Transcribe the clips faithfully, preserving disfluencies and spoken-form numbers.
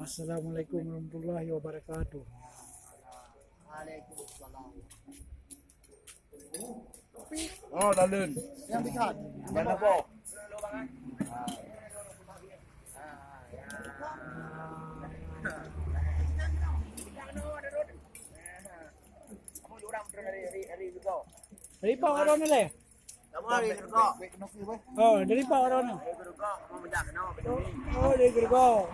Assalamualaikum warahmatullahi wabarakatuh. Oh, dalun. Yang lihat. Dan apa? Dari Pak Ron ni leh? Oh, dari Pak Ron ni. Oh, dari Gergo.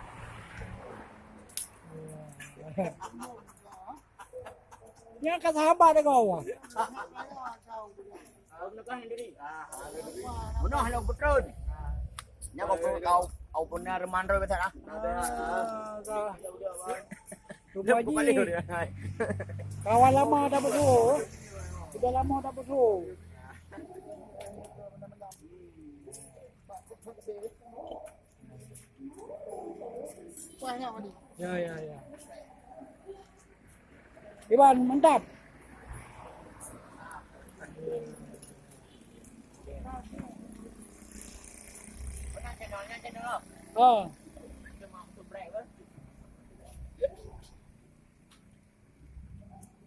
Nyan ka sahabat deungon awak. Meunoh lôn peutrön. Nyan kau, kau, kau pernah reman roh kata ah. Ah, ka. Rupa jih. Kawan lama tak bersuruh. Sudah lama tak bersuruh. Ya, ya, ya. Iban, mantap. Oh.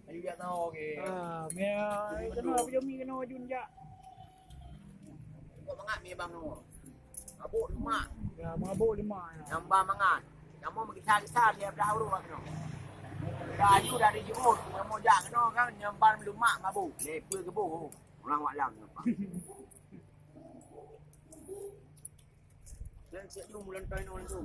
Ayu jak tahu ke. Ah, mia kena apa jami kena wajun jak. Kok mangat mi bang tu. Mabuk lemak. Ya, mabuk lemak ya. Nyang ba mangan. Kamu mengkisah-kisah dia dah urus kena. Dah ayu dari jumur, kamu jak kena kan nyang ba lemak mabuk. Lepa kebo. Orang wak lam nampak. Dan siap jumur lantai nol tu.